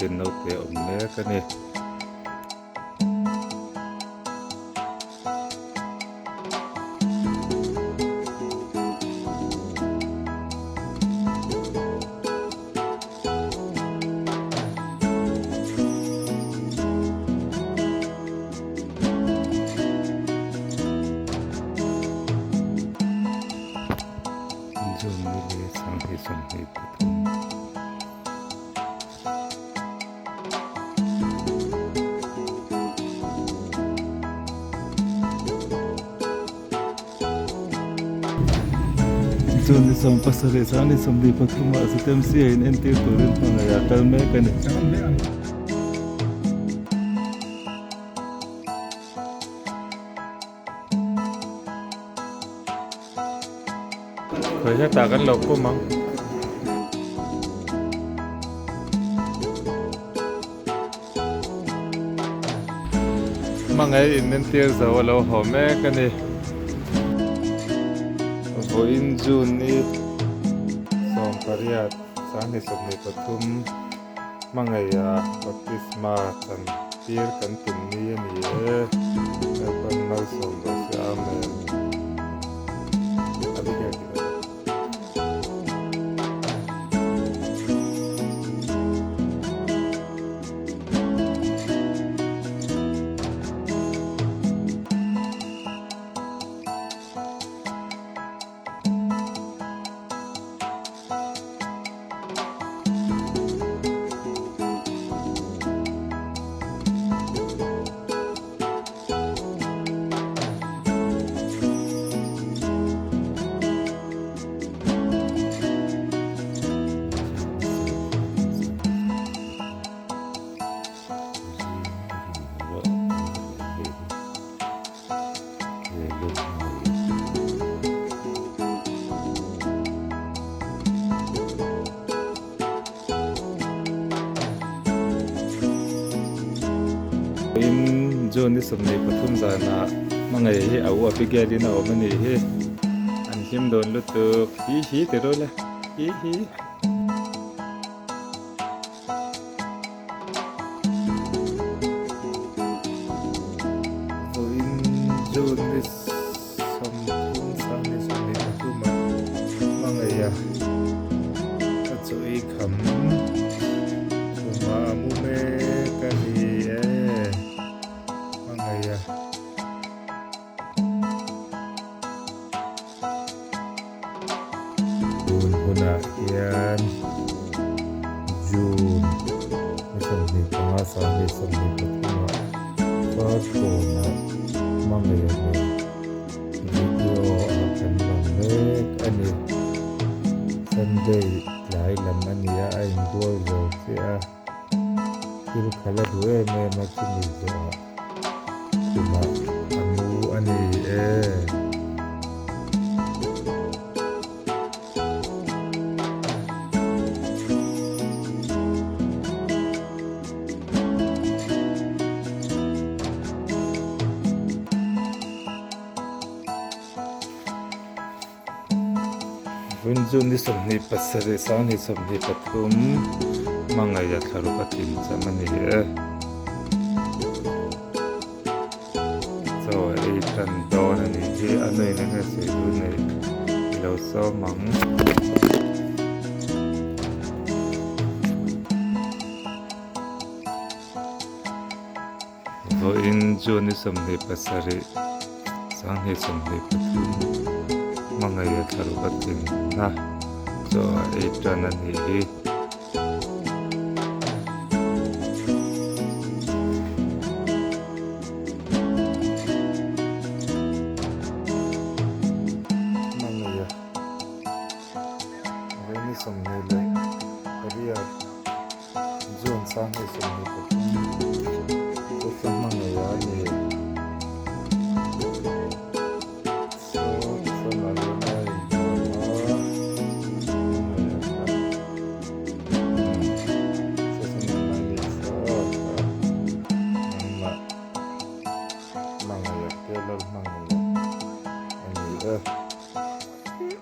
Abigail-in naute a awm mek a ni. June ni leh 2023. June ni 17 2023 ah Sitemsi a inentir turin hmangaih a kal mek a ni. Khawi hetah kan lo pum ang. Hmangaih in entir zo a lo haw mek a ni. Vawiin June ni 18 2023 hmangaiha baptisma chan tir kan tum ni a ni e. Lalpan malsawm rawh se Amen. Abigail ti ka In June ni 23 zanah hmangaih hi a u Abigail in a awm a nih hi. An hlim dawn lutuk hi hi ti rawh le hi hi. Vawiin June ni 30 2023 ah hmangaih a a chaw ei kham khumah a mu mek a ni e hmangaih a. Tun hunah hian June ni 25 2023 ah Farkawnah hmangaih nen video ah kan lang mek a ni. Sunday tlai lam a ni a, a inbual zo chiah a, thil khalh a duh em em a chumi zawhah khumah a mu a ni e. Vunjun ni 27 2023 hmangaih a thlaruk a tlin cham a ni e. Chaw ei tan dawn a nih hi a nuin eng nge sawi duh neih i lo sawm ang. Vawiin June ni 27 2023 hmangaih a thlaruk a tlinna chaw ei tan a nih hi. Hmangaih a vawiin ni 28 June 2023 chu chu hmangaih a ni.